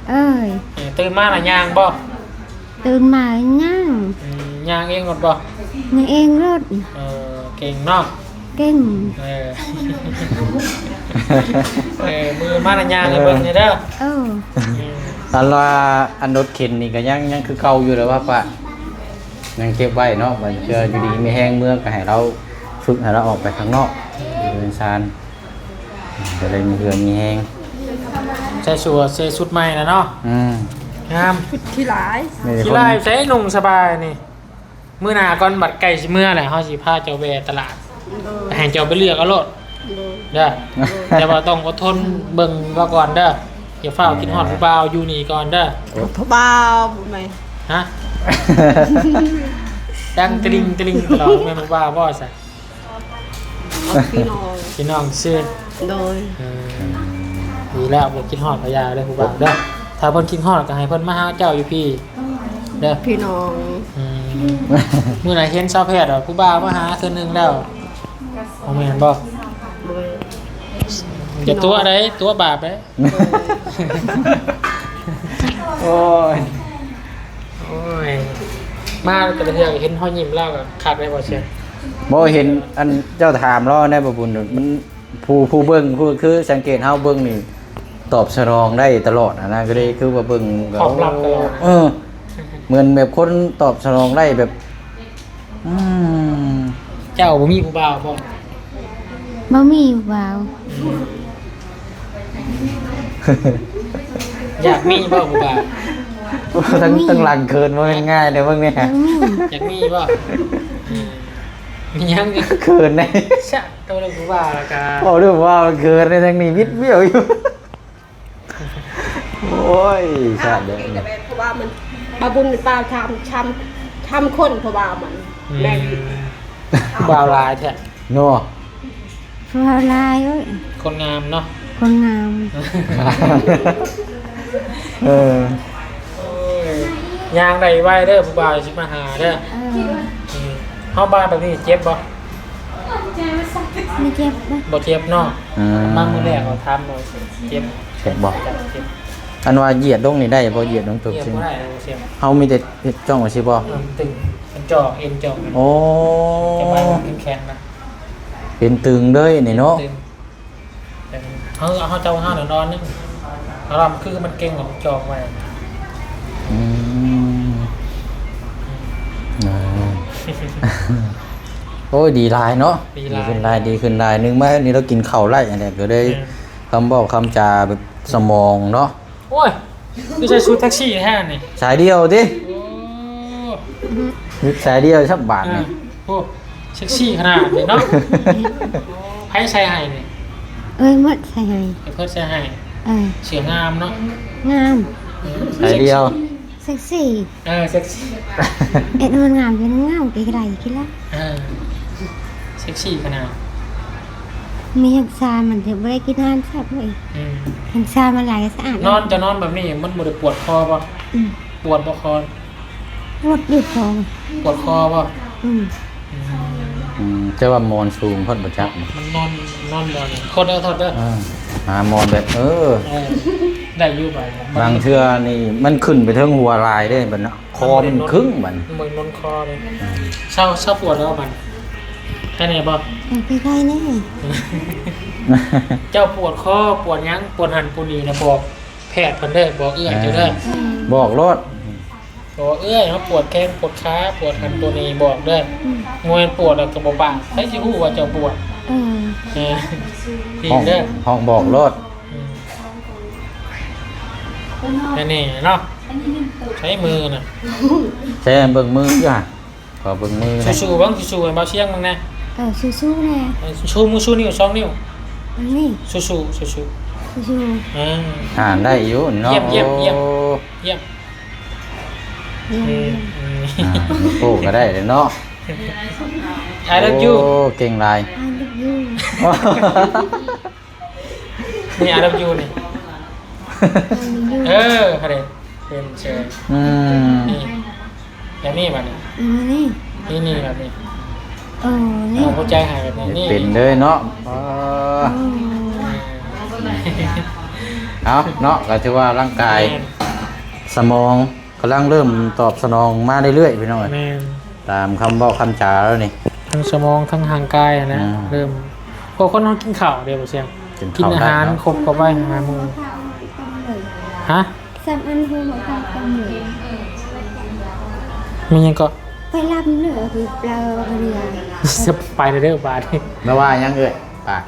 ເອີຍ ເອີ ຕື່ນມາລະຍ່າງບໍ່? ຕື່ນມາຍ່າງ. ອືມ ຍ່າງເອງໂລດບໍ່? ຍ່າງເອງໂລດ. ເອີ ເກັ່ງເນາະ ເກັ່ງ. ເອີ ເອີ ມື້ມາລະຍ່າງໃຫ້ເບິ່ງແດ່ເດີ. ເອີ ອືມ ອັນວ່າອັນລົດເຂັນນີ້ກໍຍັງ ຍັງຄືເກົ່າຢູ່ແຫຼະວ່າປະ ຍັງເກັບໄວ້ເນາະ ບາດເທື່ອຢູ່ດີມີແຮງເມືອກໍໃຫ້ລາວຝຶກໃຫ້ລາວອອກໄປຂ້າງນອກ ຢູ່ເຮືອນຊານ ກໍໄດ້ມີເຮືອນມີແຮງ. ໃສ່ຊຸດ ໃສ່ຊຸດໃໝ່ແລ້ວເນາະ. ອືມ ງາມ. ຂີ້ຫຼາຍ ແມ່ນ ຂີ້ຫຼາຍໃສ່ນຸ່ງສະບາຍນີ້. ມື້ໜ້າກ່ອນ ບັດໃກ້ຊິເມືອແລ້ວ ເຮົາຊິພາເຈົ້າແວ່ຕະຫຼາດ ໂດຍ ໃຫ້ເຈົ້າໄປເລືອກເອົາໂລດ. ໂດຍ ເດີ ໂດຍ ແຕ່ວ່າຕ້ອງອົດທົນເບິ່ງລາວກ່ອນເດີ ຢ່າຟ້າວຄິດຮອດຜູ້ບ່າວ ຢູ່ນີ້ກ່ອນເດີ. ຜູ້ບ່າວບໍ່ແມ່ນ ຮະ? ດັງຕະລິງຕະລິງຕະຫຼອດ ແມ່ນຜູ້ບ່າວບໍ່ຊະ? ພີ່ນ້ອງ ພີ່ນ້ອງຊື່. ໂດຍ ເອີ ດີແລ້ວ ບໍ່ຄິດຮອດກໍຢ່າເດີຜູ້ບ່າວເດີ ຖ້າເພິ່ນຄິດຮອດກໍໃຫ້ເພິ່ນມາຫາເຈົ້າຢູ່ພີ້ເດີ ພີ່ນ້ອງ. ອືມ ມື້ໃດເຫັນຊາວແພດວ່າຜູ້ບ່າວມາຫາເທື່ອໜຶ່ງແລ້ວ ບໍ່ແມ່ນບໍ່? ບໍ່ແມ່ນ ຢ່າຕົວະໃດ ຕົວະບາບໃດ. ໂອ້ຍ ໂອ້ຍ ມາແຕ່ລະເທື່ອກໍເຫັນຮອຍຍິ້ມລາວກໍຄັກແລ້ວບໍ່ຊຽງ? ບໍ່ເຫັນ ອັນເຈົ້າຖາມລາວໃນບໍ່ບຸນ ມັນ ຜູ້ ຜູ້ເບິ່ງ ຜູ້ ຄືສັງເກດເຮົາເບິ່ງນີ້ ຕອບສະໜອງໄດ້ຕະຫຼອດຫັ້ນນະ ກໍເລີຍຄືວ່າເບິ່ງ ຕອບຮັບຕະຫຼອດ. ເອີ ເໝືອນແບບຄົນຕອບສະໜອງໄດ້ແບບ ອືມ ເຈົ້າບໍ່ມີຜູ້ບ່າວບໍ່? ບໍ່ມີຜູ້ບ່າວ. ອືມ ຢາກມີບໍ່ຜູ້ບ່າວ? ທັງ ທັງຫຼັງເຂີນບໍ່ແມ່ນງ່າຍເດ້ເບິ່ງແດ່. ຢາກມີ ຢາກມີບໍ່? ອືມ ມີຫຍັງ ເຂີນແດ່. ຊະ ໂຕເລື່ອງຜູ້ບ່າວລະກະ ເວົ້າເລື່ອງຜູ້ບ່າວເຂີນແດ່ ທັງນີ້ບິດບ້ຽວຢູ່. ໂອ້ຍ ຊາດເດ້ ເພາະວ່າມັນ ບາບຸນຕາທຳ ທຳ ທຳຄົນ ເພາະວ່າມັນ ອືມ ແມ່ນ ຜູ້ບ່າວຫຼາຍແທ້ເນາະ. ຜູ້ບ່າວຫຼາຍເອີຍ ຄົນງາມເນາະ ຄົນງາມ. ເອີ ໂອ້ຍ ຍ່າງໄດ້ໄວເດີ ຜູ້ບ່າວຊິມາຫາເດີ. ເອີ ອືມ ເຮົາມາແບບນີ້ເຈັບບໍ່? ບໍ່ເຈັບເດ້ ບໍ່ເຈັບເນາະ. ອືມ ມາມື້ແລກເຮົາຖາມວ່າເຈັບ ເຈັບບໍ່? ເຈັບ ເຈັບ. ອັນວ່າຢຽດລົງນີ້ໄດ້ບໍ່? ຢຽດລົງຕົວ ຢຽດ ຊິ ບໍ່ໄດ້ ເຮົາມີແຕ່ເຮັດຈ້ອງໄວ້ຊິບໍ່? ເອີ ຕຶງ ເປັນຈອກ ເອັນຈອກ. ໂອ້ ຈະມາແຂງໆນະ ເປັນຕຶງເລີຍນີ້ເນາະ. ເອີ ເຮົາ ເຮົາເຈົ້າເຮົານອນໜຶ່ງ ເຮົາລຳຄືມັນເກັ່ງ ເຮົາຈອກໄວ້. ອືມ ໂອ້ຍ ດີຫຼາຍເນາະ ດີຫຼາຍ ດີຂຶ້ນຫຼາຍ ດີຂຶ້ນຫຼາຍ. ໜຶ່ງມານີ້ລາວກິນເຂົ້າໄລ້ຫັ້ນແຫຼະ ກໍເລີຍ ແມ່ນ ຄຳເວົ້າຄຳຈາແບບສະໝອງເນາະ. ໂອ້ຍ ຄືໃສ່ຊຸດແທັກຊີແທ້ນີ້ ສາຍດຽວຕິ? ໂອ້ ສາຍດຽວຊ້ຳບາດນີ້. ເອີ ໂອ້ ເຊັກຊີຂະໜາດນີ້ເນາະ. ໃຜໃສ່ໃຫ້ນີ້? ເອີຍ ໝົດໃສ່ໃຫ້ ໃຫ້ເພິ່ນໃສ່ໃຫ້. ເອີ ເສື້ອງາມເນາະ ງາມ. ເອີ ສາຍດຽວ ເຊັກຊີ. ເອີ ເຊັກຊີ ເອັດໃຫ້ມັນງາມ ເປັນງາມ ໄກໆ ກິນລະ. ເອີ ເຊັກຊີຂະໜາດ. ມີຮັກສາມັນຈະບໍ່ໄດ້ກິນອາຫານສັດເລີຍ. ອືມ ຮັກສາມັນຫຼາຍກໍສະອາດ. ນອນ ຈະນອນແບບນີ້ມັນບໍ່ໄດ້ປວດຄໍບໍ່? ອືມ ປວດບໍ່ຄໍ? ປວດຢູ່ຄໍ. ປວດຄໍບໍ່? ອືມ ອືມ ອືມ ແຕ່ວ່າໝອນສູງໂພດບໍ່ຈັກ. ມັນນອນ ນອນໝອນ ໂທດເດີ ໂທດເດີ. ເອີ ຫາໝອນແບບ ເອີ ເອີ ໄດ້ຢູ່ບາດນີ້. ບາງເທື່ອນີ້ມັນຂຶ້ນໄປເທິງຫົວຫຼາຍເດ້ບັດເນາະ. ຄໍມັນຄຶ້ງບັດ ມັນນອນຄໍເດ້. ເຊົາ ເຊົາປວດແລ້ວບັດ ໄຄແດ່ບໍ່? ເອີ ໄຄແດ່. ເຈົ້າປວດຄໍ ປວດຫຍັງ ປວດຫັ້ນປວດນີ້ນະ ບອກແພດເພິ່ນເດີ ບອກເອື້ອຍເຈົ້າເດີ. ເອີ ບອກໂລດ ບອກເອື້ອຍເຮົາປວດແຂ້ງປວດຂາ ປວດຫັ້ນປວດນີ້ ບອກເດີ. ອືມ ບໍ່ແມ່ນປວດແລ້ວກໍບໍ່ປາກ ໃຜຊິຮູ້ວ່າເຈົ້າປວດ? ເອີ ເອີ ບອກເດີ ຫ້ອງບອກໂລດ. ອືມ ແຄ່ນີ້ເນາະ ໃຊ້ມືນະ ໃຊ້ເບິ່ງມືຢູ່ຫະ ຂໍເບິ່ງມືແດ່. ສູ້ໆ ເບິ່ງ ສູ້ໆ ໃຫ້ບ່າວຊຽງເບິ່ງແດ່. ເອີ ສູ້ໆແດ່. ເອີ ຊູມື ຊູນິ້ວ ສອງນິ້ວ ອັນນີ້ ສູ້ໆ ສູ້ໆ ສູ້ໆ. ເອີ ອ່ານໄດ້ຢູ່ນີ້ເນາະ. ຢ້ຽມ ຢ້ຽມ ໂອ້ ຢ້ຽມ ຢ້ຽມ. ອືມ ອືມ ອ່າ ປູກກໍໄດ້ເດ້ເນາະ. I love you. ໂອ້ ເກັ່ງຫຼາຍ. I love you. ນີ້ I love you ນີ້ ເອີ ພະເດ ເປັນເຊີຍ. ອືມ ນີ້ ແບບນີ້ບັດນີ້ ອືມ ນີ້ ນີ້ ນີ້ ແບບນີ້. ເອີ ນີ້ ເອົາຫົວໃຈໃຫ້ແບບນີ້ ນີ້ ເປັນເລີຍເນາະ. ເອີ ເອົາເນາະ ກໍຖືວ່າຮ່າງກາຍ ແມ່ນ ສະໝອງ ກຳລັງເລີ່ມຕອບສະໜອງມາເລື້ອຍໆ ພີ່ນ້ອງເອີຍ. ແມ່ນ ຕາມຄຳເວົ້າຄຳຈາແລ້ວນີ້ ທັງສະໝອງທັງຮ່າງກາຍຫັ້ນນະ. ອືມ ເລີ່ມ ພວກຄົນເຮົາກິນເຂົ້າເດ້ບໍ່ຊຽງ ກິນອາຫານຄົບເຂົ້າໄປຫາໝູ່. ຮະ ສາມອັນ ຮູ້ບໍ່? ມີຫຍັງເກາະ? ໄປລຳເດີ ໄປເດີບາດນີ້. ລະວ່າຫຍັງເອີຍ? ປາກ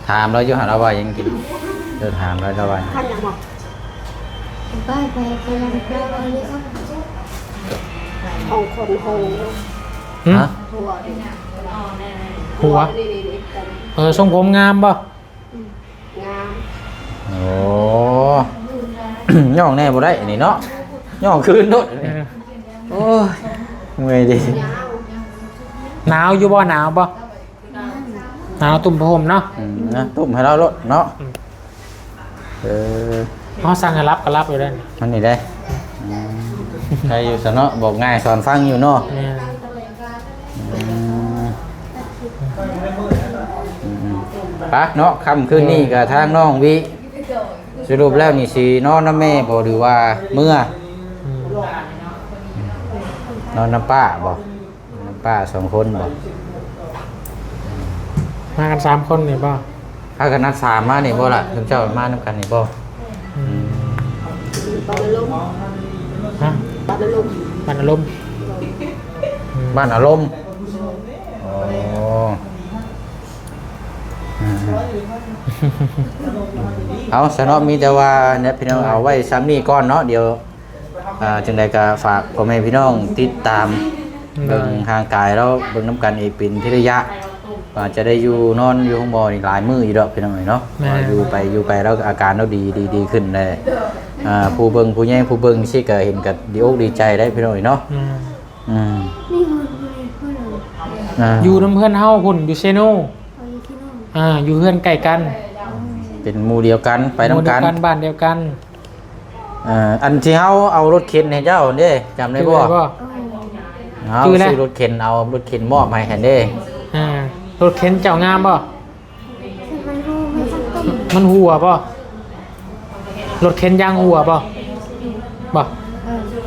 ຖາມລາວຢູ່ຫັ້ນ ລາວວ່າຫຍັງກິນ? ເອີ ຖາມລາວ ລາວວ່າຫຍັງ? ໄປ ໄປ ໄປລຳເດີ ຂອງຄົນໂຮ ຫຶ? ຫົວ ຫົວ ເອີ ຊົງຜົມງາມບໍ່? ອືມ ງາມ. ໂອ້ ຍ່ອງແດ່ບໍ່ໄດ້ນີ້ເນາະ ຍ່ອງຄືນໂລດ. ເອີ ໂອ້ຍ ເມື່ອຍເດ້. ໜາວຢູ່ບໍ່? ໜາວບໍ່? ໜາວ ຕຸ້ມຜ້າຫົ່ມເນາະ. ອືມ ນະ ຕຸ້ມໃຫ້ລາວໂລດເນາະ. ອືມ ເອີ ເຮົາສັ່ງໃຫ້ລັບກໍລັບຢູ່ເດ້ ອັນນີ້ເດ້. ອືມ ໃຄຢູ່ຊະເນາະ ບອກງ່າຍສອນຟັງຢູ່ເນາະ. ແມ່ນ. ອືມ ອືມໆ ໄປເນາະ ຄ່ຳຄືນນີ້ກໍທາງນ້ອງວິ ສະຫຼຸບແລ້ວນີ້ຊິນອນນຳແມ່ບໍ່ ຫຼືວ່າເມືອ? ອືມ ນອນນຳປ້າບໍ່? ນອນນຳປ້າສອງຄົນບໍ່? ມາກັນສາມຄົນນີ້ບໍ່? ພາກັນນັດສາມມານີ້ບໍ່ລະ? ເຈົ້າມານຳກັນນີ້ບໍ່? ອືມ ບ້ານອາລົມ. ຮະ? ບ້ານອາລົມ ບ້ານອາລົມ. ອືມ ບ້ານອາລົມ. ອໍ ອືມ ເອົາຊະເນາະ ມີແຕ່ວ່າແນະ ພີ່ນ້ອງ ເອົາໄວ້ຊ່ຳນີ້ກ່ອນເນາະ ດຽວ ອ່າ ຈັ່ງໃດກໍຝາກພໍ່ແມ່ພີ່ນ້ອງຕິດຕາມ ເບິ່ງຮ່າງກາຍລາວ ເບິ່ງນຳກັນອີກເປັນທີລະໄລຍະ ວ່າຈະໄດ້ຢູ່ນອນຢູ່ໂຮງໝໍນີ້ຫຼາຍມື້ຢູ່ດອກ ພີ່ນ້ອງເອີຍເນາະ. ແມ່ນ ວ່າຢູ່ໄປ ຢູ່ໄປລາວອາການລາວດີ ດີ ດີຂຶ້ນແລ້ວ ອ່າ ຜູ້ເບິ່ງຜູ້ແຍງຜູ້ເບິ່ງຊີ້ກໍເຫັນກໍດີອົກດີໃຈໄດ໋ ພີ່ນ້ອງເອີຍເນາະ. ແມ່ນ ອືມ ອ່າ ຢູ່ນຳເພື່ອນເຮົາພຸ້ນ ຢູ່ເຊໂນ. ອ່າ ຢູ່ເຮືອນໃກ້ກັນ ເປັນໝູ່ດຽວກັນ ໄປນຳກັນ ໝູ່ດຽວກັນ ບ້ານດຽວກັນ. ເອີ ອັນທີ່ເຮົາເອົາລົດເຂັນໃຫ້ເຈົ້າເດ້ ຈຳໄດ້ບໍ່? ເອົາ ຈື່ແລ້ວ ຊື້ລົດເຂັນ ເອົາລົດເຂັນມອບໃຫ້ຫັ້ນເດ້. ອ່າ ລົດເຂັນເຈົ້າງາມບໍ່? ມັນຮົ່ວບໍ່? ລົດເຂັນຢາງຮົ່ວບໍ່? ບໍ່?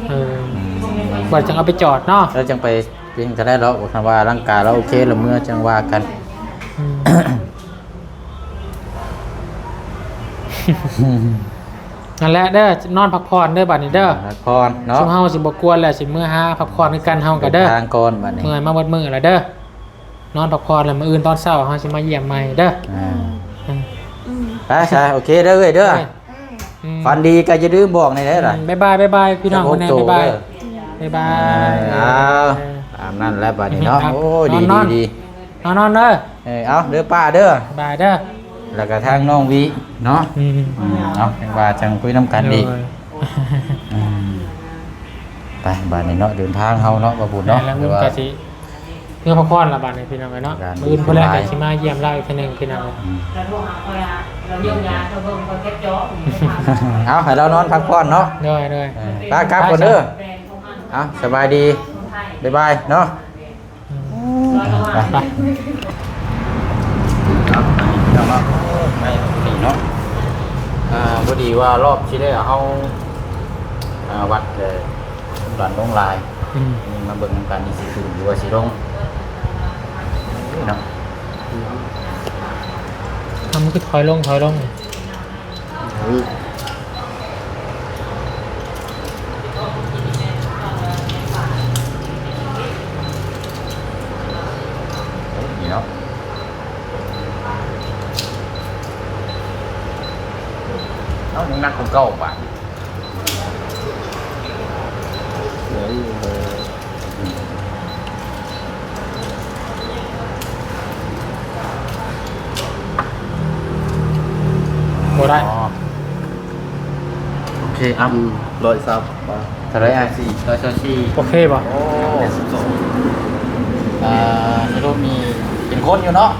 ເອີ ເອີ ອືມ ວ່າຈັ່ງເອົາໄປຈອດເນາະ ແລ້ວຈັ່ງໄປເປັນກໍໄດ້ດອກ. ຄັນວ່າຮ່າງກາຍລາວໂອເຄແລ້ວ ເມືອຈັ່ງວ່າກັນ. ອືມ ນັ້ນແຫຼະເດີ ນອນພັກຜ່ອນເດີບາດນີ້ເດີ ພັກຜ່ອນເນາະ. ຊຸມເຮົາຊິບໍ່ກວນແລ້ວ ຊິເມືອຫາພັກຜ່ອນຄືກັນ ເຮົາກໍເດີ ເດີນທາງກ່ອນບາດນີ້ ເມື່ອຍມາເບິດມື້ແລ້ວເດີ. ນອນພັກຜ່ອນ ແລ້ວມື້ອື່ນຕອນເຊົ້າເຮົາຊິມາຢ້ຽມໃໝ່ເດີ. ອ່າ ອືມ ອືມ ໄປຊະ ໂອເຄເດີເອື້ອຍເດີ. ອືມ ອືມ ຝັນດີກໍຢ່າລືມບອກແນ່ເດີລະ. ອືມ ບາຍບາຍ ບາຍບາຍ ພີ່ນ້ອງ ເພິ່ນແນ່ ບາຍບາຍ ເອີ ບາຍບາຍ. ເອີ ເອີ ເອົາ ຕາມນັ້ນແຫຼະບາດນີ້ເນາະ. ອືມ ໂອ້ຍ ດີ ນອນ ດີ ນອນ ດີ ນອນ ນອນເດີ. ເອີ ເອົາເດີປ້າເດີ ບາຍເດີ ແລ້ວກໍທາງນ້ອງວິເນາະ. ອືມ ອືມ ເອົາ ຈັ່ງວ່າຈັ່ງຄຸຍນຳກັນອີກ. ໂດຍ ອືມ ໄປບາດນີ້ເນາະ ເດີນທາງເຮົາເນາະ ບ່າວບຸນເນາະ. ແມ່ນແລ້ວ ບຸນກໍຊິ ເມືອພັກຜ່ອນລະບາດນີ້ພີ່ນ້ອງເອີຍເນາະ. ການ ມື້ອື່ນພຸ້ນແຫຼະ ດີຂຶ້ນຫຼາຍ ກໍຊິມາຢ້ຽມລາວອີກເທື່ອໜຶ່ງພີ່ນ້ອງເອີຍ. ເອົາ ໃຫ້ລາວນອນພັກຜ່ອນເນາະ. ໂດຍ ໂດຍ ເອີ ໄປກັບກ່ອນເດີ. ເອົາ ສະບາຍດີ ບາຍບາຍເນາະ. ອືມ ໄປ ໄປ ເອົາ ພີ່ນ້ອງເນາະ ໄປເນາະ. ອ່າ ພໍດີວ່າລອບທີ່ແລ້ວເຮົາ ອ່າ ວັດ ເອີ ຄວາມດັນລົງຫຼາຍ. ອືມ ນີ້ມາເບິ່ງນຳກັນ ນີ້ຊິຂຶ້ນ ຫຼືວ່າຊິລົງ ນີ້ເນາະ. ເອົາ ມັນຄືຖອຍລົງ ຖອຍລົງນີ້. ອືມ ນີ້ເນາະ. ເອົາ ຍັງໜັກກວ່າເກົ່າບາດ. ບໍ່ໄດ້. ອໍ ໂອເຄ ອ່ະ ອືມ ຮ້ອຍຊາວ ເທົ່າໃດອ້າຍ? ຮ້ອຍຊາວສີ່. ໂອເຄບໍ່? ໂອ້ ແປດສິບສອງ. ອ່າ ສະຫຼຸບນີ້ເປັນຄົນຢູ່ເນາະ?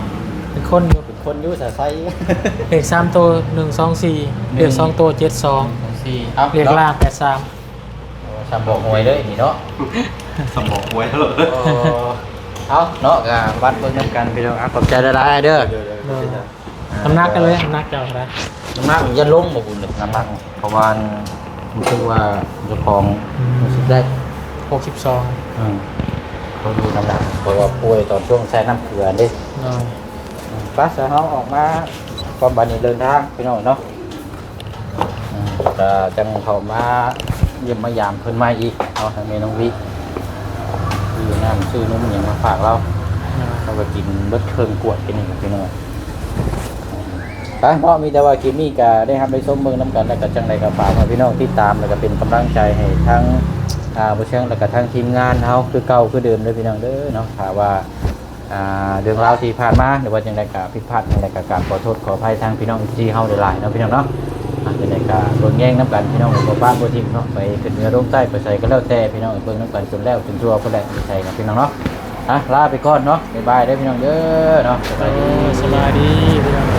ເປັນຄົນຢູ່. ຄົນຢູ່ສາໄຊ. ເລກສາມໂຕ ໜຶ່ງສອງສີ່ ເລກສອງໂຕ ເຈັດສອງ ເອົາ ເລກລ່າງ ແປດສາມ. ໂອ້ ສຳບອກຫວຍເລີຍນີ້ເນາະ. ສຳບອກຫວຍເລີຍ. ເອົາເນາະ ກໍວັດເບິ່ງນຳກັນພີ່ນ້ອງ. ອາ ຂອບໃຈຫຼາຍໆເດີ. ໂດຍ ໂດຍ ໂດຍ. ນ້ຳໜັກເລີຍ ນ້ຳໜັກເຈົ້າເທົ່າໃດ? ນ້ຳໜັກຍັງລົງບໍ່ບຸນເລີຍ ນ້ຳໜັກ ເພາະວ່າຮູ້ສຶກວ່າເຈົ້າຂອງ ອືມ ຮູ້ສຶກໄດ້ ຫົກສິບສອງ. ອືມ ເຂົາຢູ່ນ້ຳໜັກ ເພາະວ່າປ່ວຍຕອນຊ່ວງໃສ່ນ້ຳເກືອເດ້. ໂດຍ. ອືມ ໄປ ຊະ ເຮົາອອກມາກ່ອນ ບາດນີ້ເດີນທາງພີ່ນ້ອງເນາະ. ອືມ ກໍຈັ່ງເຂົ້າມາຢ້ຽມມາຢາມເພິ່ນໃໝ່ອີກເນາະ ທາງແມ່ນ້ອງວິ ຊື້ນ້ຳຊື້ນົມຫຍັງມາຝາກລາວ. ອ່າ ເຮົາກໍກິນເບິດເຄິ່ງຂວດ ກິນນີ້ກັບພີ່ນ້ອງ. ໄປເນາະ ມີແຕ່ວ່າຄລິບນີ້ກໍໄດ້ຮັບໄດ້ຊົມເບິ່ງນຳກັນ ແລ້ວກໍຈັ່ງໃດກໍຝາກໃຫ້ພີ່ນ້ອງຕິດຕາມ ແລ້ວກໍເປັນກຳລັງໃຈໃຫ້ທັງ ອ່າ ບໍ່ເຊີງ ແລ້ວກໍທັງທີມງານເຮົາຄືເກົ່າຄືເດີມເດີພີ່ນ້ອງເດີເນາະ. ຖ້າວ່າ ອ່າ ເລື່ອງລາວທີ່ຜ່ານມາ ຫຼືວ່າຈັ່ງໃດກໍຜິດພາດຈັ່ງໃດກໍກາບຂໍໂທດຂໍອະໄພທາງພີ່ນ້ອງເອັຟຊີເຮົາຫຼາຍໆເນາະ ພີ່ນ້ອງເນາະ. ອ່າ ຈັ່ງໃດກໍເບິ່ງແຍງນຳກັນພີ່ນ້ອງ ບໍ່ປະບໍ່ຖິ້ມເນາະ ໄປຂຶ້ນເໜືອລົງໃຕ້ ໄປໃສກໍແລ້ວແຕ່ພີ່ນ້ອງ ເບິ່ງນຳກັນຈົນແລ້ວຈົນທົ່ວພຸ້ນແຫຼະ ໄປໃສກັບພີ່ນ້ອງເນາະ. ອ່ະ ລາໄປກ່ອນເນາະ ບາຍບາຍເດີພີ່ນ້ອງເດີເນາະ. ສະບາຍດີ ໂອ້ ສະບາຍດີພີ່ນ້ອງ.